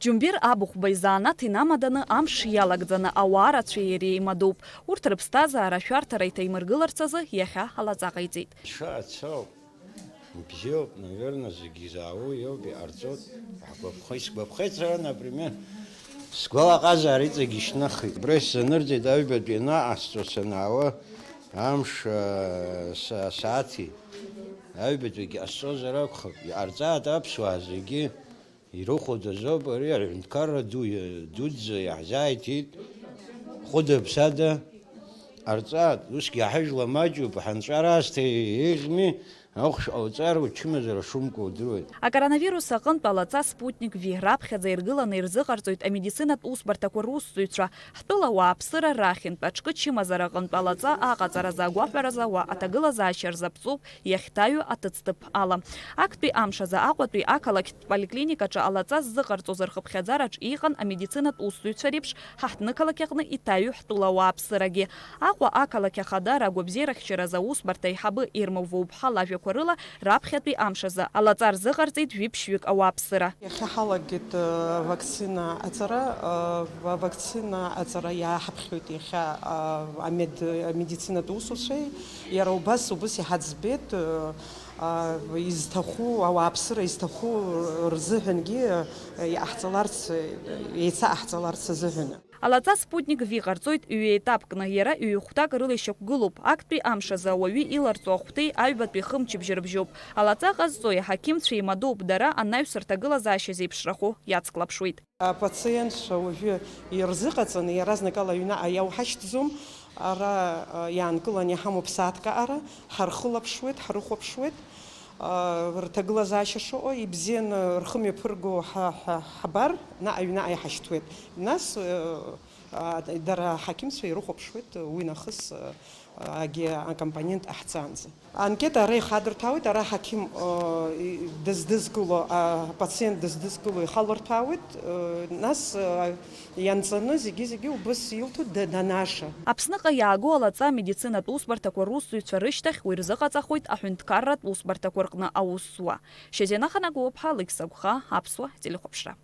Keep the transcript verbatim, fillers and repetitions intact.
Џьумбир Абыхәба изанааҭ инамаданы амш иалагӡаны ауаа рацәеи иареи еимадоуп. Урҭ рыԥсҭазаара ашәарҭара иҭаимыргыларц азы иахьа алаҵа ҟаиҵеит. Ишаацәоу бзиоуп, наверное, зегьы изаауа иоуп, иҟарҵоит. Ҳгәаԥхо, исгәаԥхеит сара, например, сгәалаҟазаара иҵегь ишьҭнахит. Абра исзанырҵеит аҩбатәи ианаҟасҵо санаауа амш, а, са-, асааҭи. Аҩбатәигьы ҟасҵозар акәхап, иҟарҵааит аԥсуаа зегьы. Ирыхәаӡазоуп ари аҳәынҭқарра ду, дуӡӡа иаҳзааиҭит, хәыда-ԥсада ҟарҵааит, усгьы аҳыжәла маҷуп, ҳанҵәар аасҭа еиӷьми, ахәшә ҟауҵар, учымазара шумкәа удыруеит. Акоронавирус аҟынтә алаҵа Спутник V раԥхьаӡа иргыланы ирзыҟарҵоит амедицинатә усбарҭақәа русзуҩцәа, ҳтәыла ауааԥсыра рахьынтә аҿкы чымазара аҟынтә алаҵа аҟаҵаразы агәаҳәаразы ауаа аҭагылазаашьа рзаԥҵоуп иахьҭаҩу аҭыӡҭыԥ ала. Актәи амш азы Аҟәатәи ақалақьтә поликлиникаҿы алаҵа ззыҟарҵоз рхыԥхьаӡараҿ иҟан амедицинатә усзуҩцәа реиԥш ҳа ҳҭнықалақь аҟны иҭаҩу ҳтәыла ауааԥсырагьы. Аҟәа ақалақь ахадара агәабзиарахьчаразы аусбарҭа аиҳабы Ирма Воуԥҳа лажәақәа рыла, раԥхьатәи амш азы алаҵа рзыҟарҵеит жәиԥшьҩык ауааԥсыра. Иахьа ҳалагеит, э, авакцина аҵара, э, авакцина аҵара иааҳаԥхьоит иахьа, э, амед-, амедицинатә усуцәеи, иара убас, убас иҳаӡбеит, э, а, изҭаху, ауааԥсыра изҭаху рзыҳәангьы, э, иҟаҳҵаларц, э, еицаҟаҳҵаларц азыҳәан. Алаҵа Спутник V ҟарҵоит ҩ-етапкны, иара ҩ-хәҭак рыла ишьақәгылоуп. Актәи амш азы ауаҩы иларҵо ахәҭеи аҩбатәи хымчыбжьы рыбжьоуп. Алаҵа ҟазҵо аҳақьымцәа еимадоуп, дара анаҩс рҭагылазаашьа зеиԥшрахо иацклаԥшуеит. Апациентцәа уажәы ирзыҟаҵаны иаразнакала аҩнаҟа иауҳашьҭӡом. Ара, а, иаанкыланы иҳамоуп сааҭк аҟара, ҳархылаԥшуеит, ҳрыхәаԥшуеит, а, рҭагылазаашьа шыҟоу, ибзианы рхы мҩаԥырго ҳа-, ҳа-, ҳабар, наҟ аҩнаҟа иҳашьҭуеит. Нас, э, а, дара аҳақьымцәа ирыхәаԥшуеит уи нахыс, э, агьи акомпонент ҟаҳҵаанӡа. Анкета ара ихадырҭәаауеит, ара аҳақьым, э, и-, дыздызкыло, апациент дыздызкыло ихалырҭәаауеит, э, нас, э, ианҵаны зегьы-зегьы убыс илҭоит да-, данаша. Аԥсныҟа иааго алаҵа амедицинатә усбарҭақәа русзуҩцәа рышьҭахь уи рзыҟаҵахоит аҳәынҭқарратә усбарҭақәа рҟны аус зуа. Шьазина Ханагәыуаԥҳа, Алықьса Гәха, Аԥсуа телехәаԥшра.